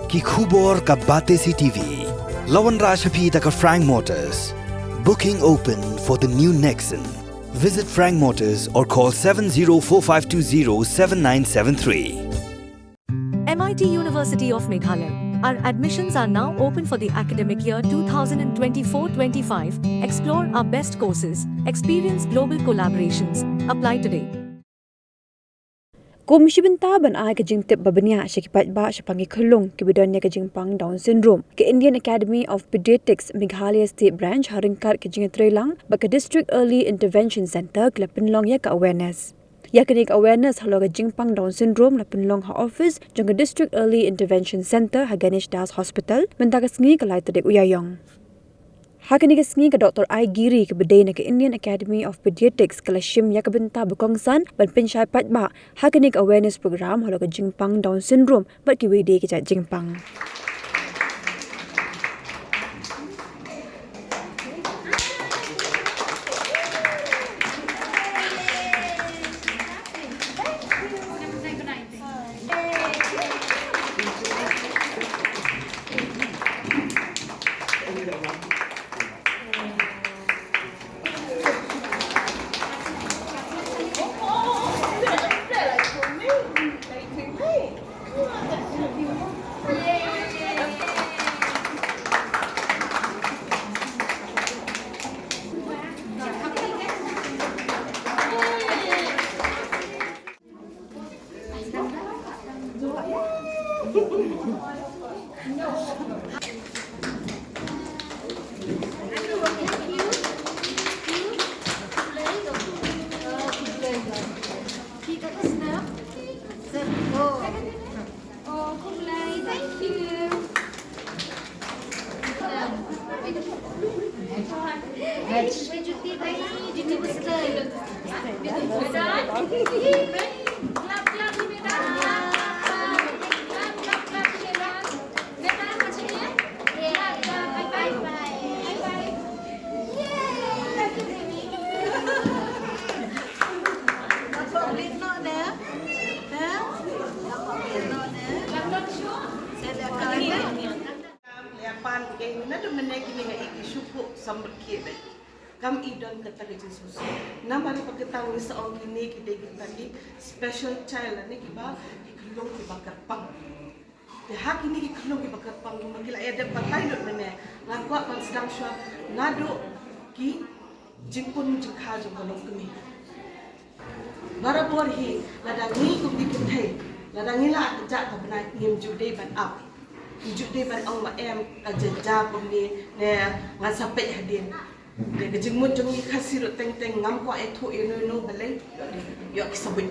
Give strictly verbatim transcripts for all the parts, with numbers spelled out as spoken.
Ki khubor ka Batesi T V. La wanrah sha phi da ka Frank Motors. Booking open for the new Nexon. Visit Frank Motors or call seven zero four five two zero seven nine seven three. M I T University of Meghalaya. Our admissions are now open for the academic year twenty twenty-four twenty-five. Explore our best courses, experience global collaborations. Apply today. Kum shi bynta ban ai ka jingtip ba bniah sha ki paidbah shaphang ki khyllung kiba don ïa ka jingpang Down syndrome, ka Indian Academy of Pediatrics Meghalaya State Branch ha ryngkat ka jingïatreilang bad ka District Early Intervention Centre ki la pynlong ïa ka awareness. Ïa kane ka awareness halor ka jingpang Down syndrome la pynlong ha office jong ka District Early Intervention Centre ha Ganesh Das Hospital mynta ka sngi, ka lai tarik u Ïaïong. Ha kane ka sngi, ka Doctor Ai Giri, kaba dei na ka Indian Academy of Pediatrics, ka la shim ïa ka bynta ba kongsan ban pynshai paidbah ha kane ka awareness program halor ka jingpang Down syndrome bad kiwei de ki jait jingpang. Lehpan ke na da mene kini nga iki shupu sambar kie be. Kam i don kata ka jingsngewsih. Namar ba kita ngi sa ong kini kita kita ki special child ni kiba ki khyllung kiba kyrpang. Te ha kini ki khyllung kiba kyrpang kumba ki la ïa dep batai lut mynne, nga kwah ban sdang shuwa naduh ki jingpun jingkha jong ka longkmie. Barabor hi, lada ngi kum ki kynthei, lada ngi la jah ka bnai, ngim ju dei ban ap. Ngim ju dei ban ong ba em, ka jia jia kumne, ne ngan sa peit hadien. Te ka jingmut jong ngi Khasi ruh teng teng, ngam kwah ïathuh ïano ïano balei, ïoh ki sabuit.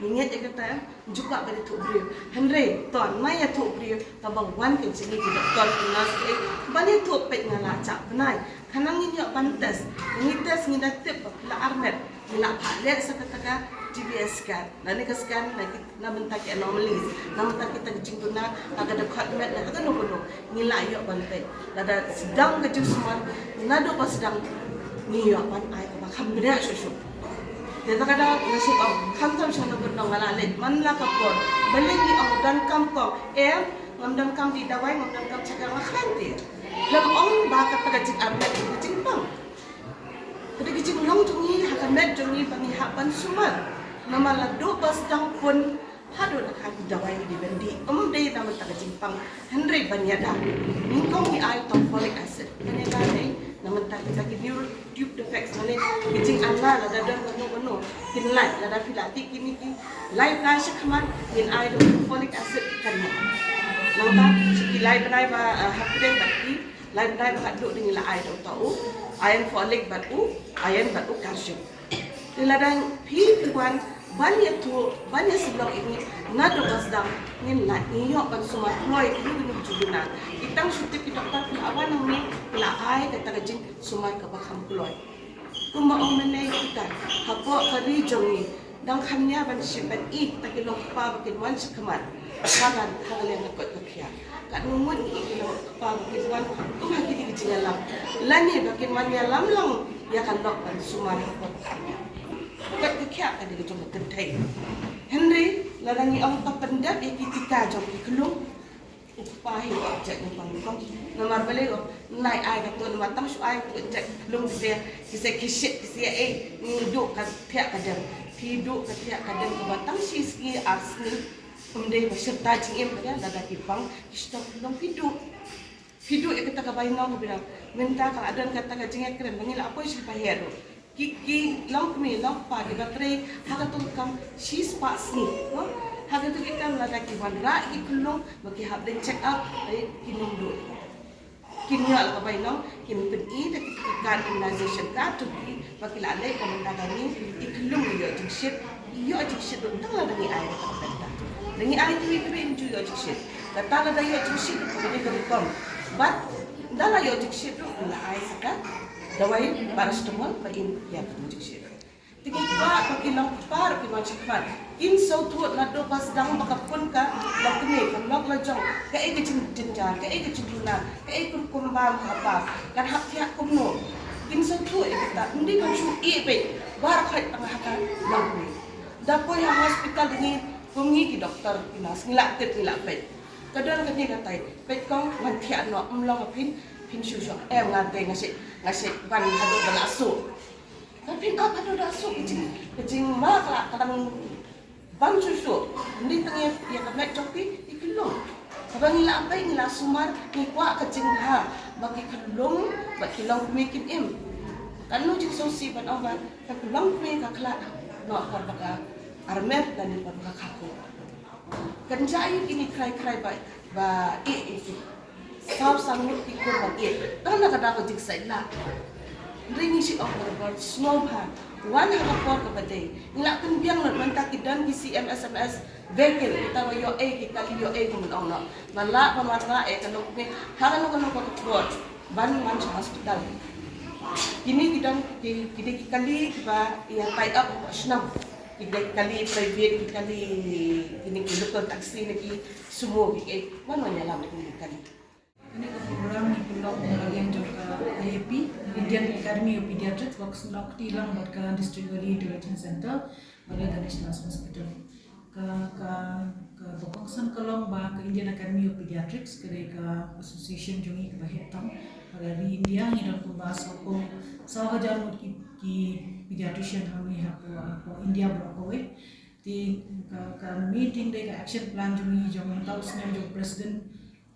Ngi ngeit ïa kata, ngim ju kwah ban ïathuh briew. Hynrei to, ngin ïathuh briew, kaba wan ka jingim ki doktor ki nurse, eh, ban ïathuh peit nga la jah bnai. Khnang ngin ïoh ban test. Ngi test, ngi da tip ba phi la armet. Ngi la phah leh sa kata ka T V S scan. Lane ka scan na ki, na bynta ki anomalies, na bynta kita ki jingduna, ka dkhot met, na kano kano. Ngi la ïoh ban peit. Lada sdang ka jingsumar, naduh ba sdang, ngi ïoh ban ai kaba kham bniah shuh shuh. Te kata ka daw nga shu ong, khamtam sha nongkyndong nga la leit man la ka por. Balei ngi ong donkam kong, em, ngam donkam die dawai, ngam donkam shakar, nga khlaiñ te. Lem ong ba kata ka jingarmet ka jingpang. Ka dei ka jinglong jong ngi ha ka met jong ngi ba ngi hap ban sumar. Namar la duh ba sdang pun haduh la ka dawai ngi dei ban dih. Ym dei na bynta ka jingpang hynrei ban ïada. Nyngkong ngi ai tang folic acid. Ban ïada dei na bynta kita ki neural tube defects, mane ka jinganla lada don kano kano kin lait, lada phi la tih kine ki lai bnai shakhmat ngin ai da u folic acid kan ïa. Nangta sha ki lai bnai ba, eh, hapdeng bad ki lai bnai ba khatduh dei ngi la ai da uta u iron folic bad u iron bad u calcium. Te lada phi phi wan ban ïathuh, ban ïasyllok ïa ngi naduh ba sdang, ngin lait, ngi ïoh ban sumar kloi ïa kino kino ki jingduna. Ki tang shu tip ki doktor, phi la wan hangne, phi la ai kata ka jingsumar kaba kham kloi. Kumba ong mynne kita, hapoh ka ri jong ngi, dang kham ïa ban shim ban ïeit kita ki long kpa ba kin wan shakhmat. Ka ban ha ka liang ka koit ka khiah. Katno ngut ngi ïeit ki long kpa ba kin wan kum ha kine ki jingïalam. Lane ba kin wan ïalam lang ïa ka lok ban sumar hapoh ka koit ka khiah ka dei ka jong ka kynthei. Hynrei lada ngi ong to pyndep ïa ki tika jong ki khyllung. U kpa hi u object nyngkong nyngkong. Namar balei u nai ai katto, namar tang shu ai katto object, lung ki sa, ki sa khishit, ki sa ei, ngi duh ka thiah ka dem. Phi duh ka thiah ka dem kaba tang shi sngi ar sngi. Ym dei ba shirta jingim ba lada ki pang ki shu tong lung phi duh. Phi duh ïa kata ka bainong ka bynta. Mynta ka la don kata ka jingïakren ba ngi la poi sha ka bahaïing ruh. Ki, ki longkmie longkpa kiba trei ha kato ka kam shispah sngi, no? Ha kato ka kam lada ki wanrah ki khyllung ba ki hap leit check up, ai, kin ym duh. Kin ïoh la ka bainong, kin pyni da ki, ki card immunization card to ki ba ki la leit, ka mynta ka ngi, i khyllung i ïoh jingshit, i ïoh jingshit ruh tang lada ngi ai da ka bynta. Da ngi ai kiwei kiwei, ym ju ïoh jingshit. Kata lada ïoh jingshit ruh ka dei ka rukom. Bad da la ïoh jingshit ruh, ngi la ai sa ka dawai paracetamol ba in ïa ka jingshit. Te ki kwah ba ki longkpa ruh ki nongshakmat kin sngewthuh naduh ba sdang ba ka pun ka longkmie, ka lok la jong, kaei ka jingjynjar, kaei ka jingduna, kaei ka rukom bam ka hap, kan hap thiah kumno. Kin sngewthuh ïa kata, ym dei ban shu ïeh beit baroh khoit tang ha ka longkmie. Da poi ha hospital da ngi, kum ngi ki doktor ki nurse ngi la tip, ngi la peit. Ka don kane katai, peit kong, ngan thiah noh, ym long ba phin, phin shu shong. Em, nga te nga shu, nga shu ban haduh ba la suk. Ka phin ap haduh da suk, ka jing, ka jingma ka la, ka dang ban shuh shuh. Ym dei tang ïa, ïa ka met jong phi, ïa ki khyllung. Haba ngi la peit, ngi la sumar, ngi kwah ka jingha ba ki khyllung bad ki longkmie kin im. Katno jingsngewsih ban ong ba ka longkmie ka khlad noh por ba ka armet lane por ba ka kha kum. Kan jia ïa kine khrai khrai ba, ba ïeh ïa ki. Saw san ngut ki khun ban ïeh. Tang na ka daw ka jingsaitlah. Hynrei ngi shu ong barabor, sngewbha wan ha ka por kaba dei. Ngi la pynbiang lut mynta ki don ki C M S M S vehicle, kita ba ïoh ei ki kali, ïoh ei kumno ong noh. Ba lah ban wanrah ïa ka longkmie ha kano kano ka por ban wan sha hospital. Kine ki don ki, ki dei ki kali kiba ïa tie up hapoh shnong. Ki dei ki kali private, ki kali kine ki local taxi ne ki sumo, ki, eh, man wan ïalam ïa kine ki kali. Kane ka program ngi pynlong na ka liang jong ka I A P, Indian Academy of Pediatrics, ba ka sngewkti lang bad ka District Early Intervention Center bad ka Ganesh National Hospital. Ka, ka, kaba kongsan ka long ba ka Indian Academy of Pediatrics ka dei ka association jong ngi kaba heh tam. Ka ri India ngi don kumba saw, saw hajar ngut ki, ki pediatrician hangne hapoh, hapoh India baroh kawei. Te ka, ka main thing dei ka action plan jong ngi jong mynta u snem jong u president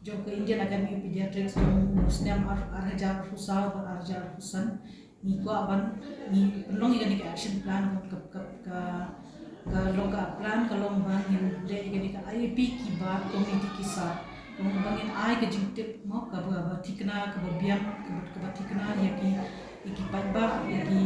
jong ka Indian Academy of Pediatrics jong u snem ar, ar hajar arphew saw bad ar hajar arphew san. Ngi kwah ban, ngi pynlong ïa kane ka action plan, ka, ka, ka, ka long ka plan ka long ba ngin leh ïa kane ka I A P kiba community ki sah. Ka long ba ngin ai ka jingtip mo kaba, ba thikna, kaba biang, kaba, kaba thikna ïa ki, ïa ki paidbah, ïa ki,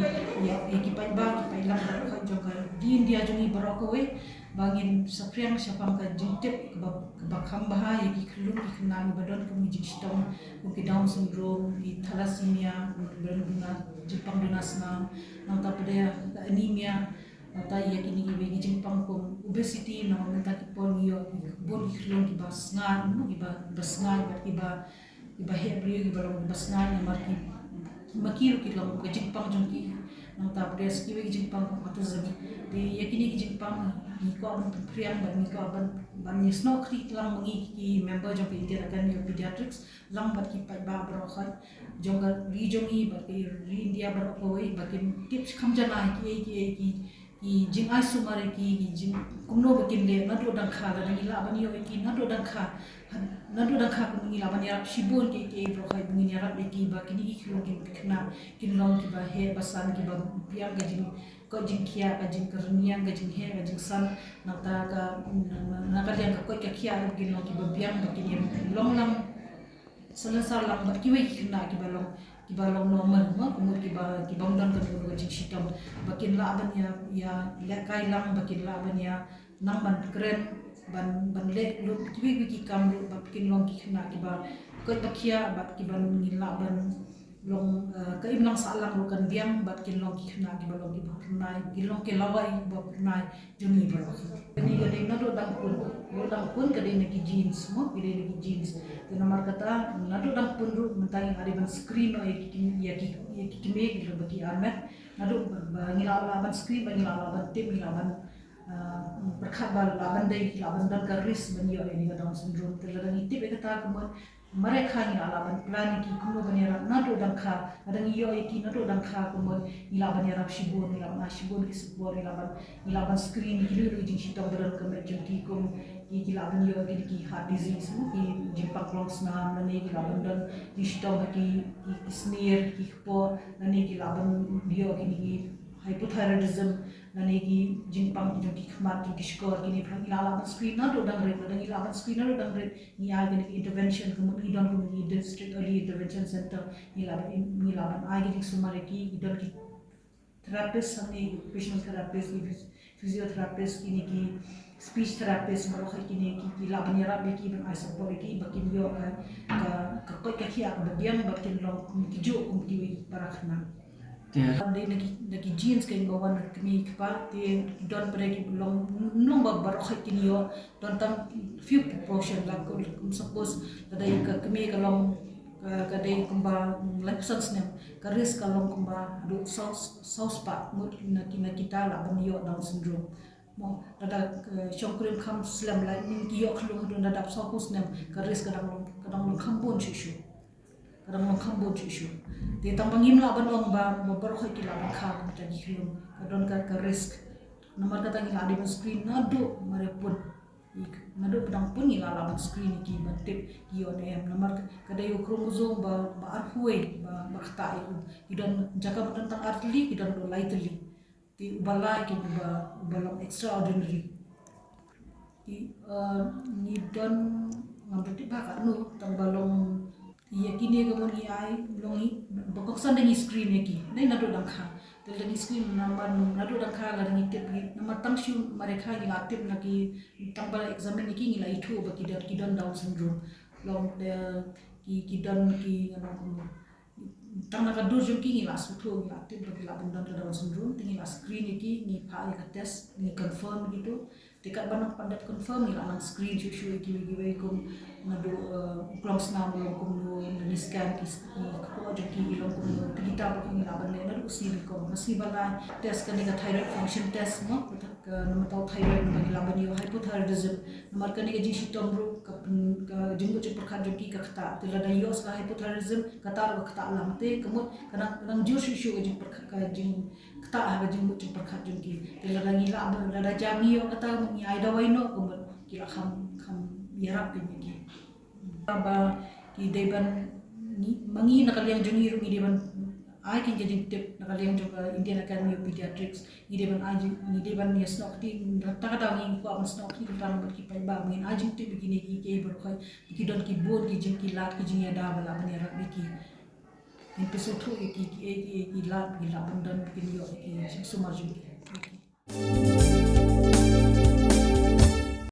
ïa, ïa ki paidbah, ki paidlang baroh jong ka ri India jong ngi baroh kawei. Ba ngin saphriang shaphang ka jingtip kaba, kaba kham bha ïa ki khyllung ki khynnah kiba don kum ki jingshitom, kum ki Down syndrome, ki thalassemia, kum ki don duna, jingpang duna snam, nangta pat ka anemia, nangta ïa kine kiwei ki jingpang kum obesity, namar mynta ki por ngi ïoh bun ki khyllung kiba sngaid, kiba, kiba sngaid bad kiba kiba heh briew, kiba long kiba sngaid namar ki, ma ki ruh ki long ka jingpang jong ki. Nangta pat kiwei ki jingpang kum autism. Te ïa kine ki jingpang ngi kwah ban pynphriang bad ngi kwah ban, ban ïasnoh kti lang ma ngi ki member jong ka Indian Academy of Pediatrics lang bad ki paidbah baroh jong ka ri jong ngi bad ka ri India baroh kawei ba kin tip kham jana kiei kiei ki ki jingai sumar ïa ki, ki jing kumno ba kin leh naduh dang kha, lada ngi lah ban ïoh ïa ki naduh dang kha, naduh dang kha kumno ngi lah ban ïarap shibun kiei kiei baroh ba ngin ïarap ïa ki ba kine ki khyllung ki khynnah kin long kiba heh ba san, kiba biang ka jing, ka jingkhiah, ka jingkyrniang, ka jingheh, ka jingsan, nangta ka, na, na, na ka liang ka koit ka khiah ruh kin long kiba biang ba kin ïa long lang salonsar lang bad kiwei ki khynnah kiba long, kiba long normal, mo, ka mut kiba, kiba ym don kano kano ka jingshitom. Ba kin lah ban ïa, ïa lehkai lang, ba kin lah ban ïa nang ban kren, ban, ban leh lut kiwei kiwei ki kam ruh ba kin long ki khynnah kiba koit ba khiah bad kiba ngin lah ban long, eh, ka imlang sahlang ruh kan biang bad kin long ki khynnah kiba long kiba phyrnai, kin long ki lawei kiba phyrnai jong ngi baroh. Kane ka dei naduh dang pun, naduh dang pun ka dei na ki genes, mo, ka dei na ki genes. Te namar kata naduh dang pun ruh mynta ngi la dei ban screen noh ïa ki, ïa ki, ïa ki kmie kiba ki armet. Naduh ba, ba ngi la lah ban screen, ba ngi la lah ban tip, ngi la ban, Ah, pyrkhat ba lah ban dei, lah ban don ka risk ban ïoh ïa kane ka Down syndrome. Te lada ngi tip ïa kata ka mut, mareh kha ngi lah, lah ban plan ïa ki kumno ban ïarap naduh dang kha. Lada ngi ïoh ïa ki naduh dang kha ka mut, ngi lah ban ïarap shibun, ngi lah ban ai shibun ki support, ngi lah ban, ngi lah ban screen ïa ki lulu jingshitom ba don ka met jong ki kum ki, ki lah ban ïoh ïa ki heart disease, ki jingpang klong snam, lane ki lah ban don jingshitom ha ki, ki, ki snier, ki kpoh, lane ki lah ban ïoh ïa ki hypothyroidism, lane ki jingpang jong ki khmat, jong ki shkor, kine pha ngi lah, lah ban screen naduh dang rit, lada ngi lah ban screen naduh dang rit, ngi ai kine ki intervention, ka mut ngi don kine ki district early intervention center, ngi lah ban, ngi lah ban ai ki jingsumar ïa ki, ngi don ki therapist, hangne ki occupational therapist, ki phys-, physiotherapist, kine ki speech therapist, baroh kine ki, ki lah ban ïarap ïa ki, ban ai support ïa ki, ba kin ïoh ka, ka, ka koit ka khiah kaba biang, ba kin long kum kijuh kum kiwei ki para khynnah. Te dei na ki, na ki genes ka ïing ba wan na kmie kpa, te don pat ki long, long ba baroh kin ïoh, don tang few proportion, like, kum suppose, lada ka kmie ka long, ka, ka dei kumba, mm, laiphew san snem, ka risk ka long kumba haduh saw, saw spah ngut na ki, na kita lah ban ïoh Down syndrome. Mo, lada, eh, shongkurim kham slem, la ning ki ïoh khlung haduh na dap sawphew snem, ka risk ka dang long, ka dang long kham bun shuh shuh. Ka dang long kham bun shuh shuh. Te tang ba ngim lah ban ong ba, ba baroh ki lah ban kha kumta ki khlung. Ka don ka, ka risk. Namar kata ngi lah dei ban screen naduh mareh pun. Naduh ba dang pun ngi lah, lah ban screen ïa ki ban tip ki ïoh ne em. Namar ka, ka dei u chromosome ba, ba arphew ba, ba ktah ïa u. Ki don jaka ba don tang ar tylli, ki don ruh lai tylli. Te uba lai ki uba, uba long extraordinary. Te, eh, ngi don, ngam da tip ba katno, tang ba long ïa kine ka mon ngi ai, long ngi, ba kongsan da ngi screen ïa ki. Dei naduh dang kha. Te lada ngi screen namar naduh dang kha, lada ngi tip ngi, namar tang shu mareh kha ngi la tip na ki, tang ba la examine ïa ki ngi la ithuh ba ki don, ki don Down syndrome. Long de ki, ki don ki, ngan ong kumno, tang na ka dur jong ki ngi la sngewthuh, ngi la tip ba ki lah ban don ka Down syndrome, te ngi la screen ïa ki, ngi phah ïa ka test, ngi confirm ïa kito. Te katba nang pat dep confirm ngi la nang screen shuh shuh ïa kiwei kiwei kum naduh, eh, u klong snam u long kumno, lane scan ki, ki kpoh jong ki ki long kumno, te kita ba ngi lah ban leh naduh u sngi nyngkong. Ka sngi ba lai test kane ka thyroid function test mo, ka namar thyroid namar ngi lah ban ïoh hypothyroidism. Namar kane ka jingshitom ruh ka pyn-, ka jingmut jingpyrkhat jong ki ka ktah. Te lada ïoh sa ka hypothyroidism, kata ruh ka ktah lang. Te ka mut ka nang, ka nang jur shuh shuh ka jingpyrkhat, ka jingktah ha ka jingmut jingpyrkhat jong ki. Te lada ngi lah ba, lada jam ngi ïoh kata, ngi ai dawai noh, ka mut ki lah kham, kham ïarap kein ïa ki. Ba ki dei ban, ngi, ma ngi na ka liang jong ngi ruh ngi dei ban ai kein ka jingtip na ka liang jong ka Indian Academy of Pediatrics. Ngi dei ban ai jing, ngi dei ban ïasnoh kti, kata ka daw ngi kwah ban snoh kti kata bad ki paidbah, ngin ai jingtip ïa kine kiei kiei baroh, ki don ki bun ki jing, ki lad, ki jingïada ba lah ban ïarap ïa ki. Ngin pynsngewthuh ïa ki kiei kiei ki lad, ki lah ban don, kin ïoh ïa ki jingsumar jong ki.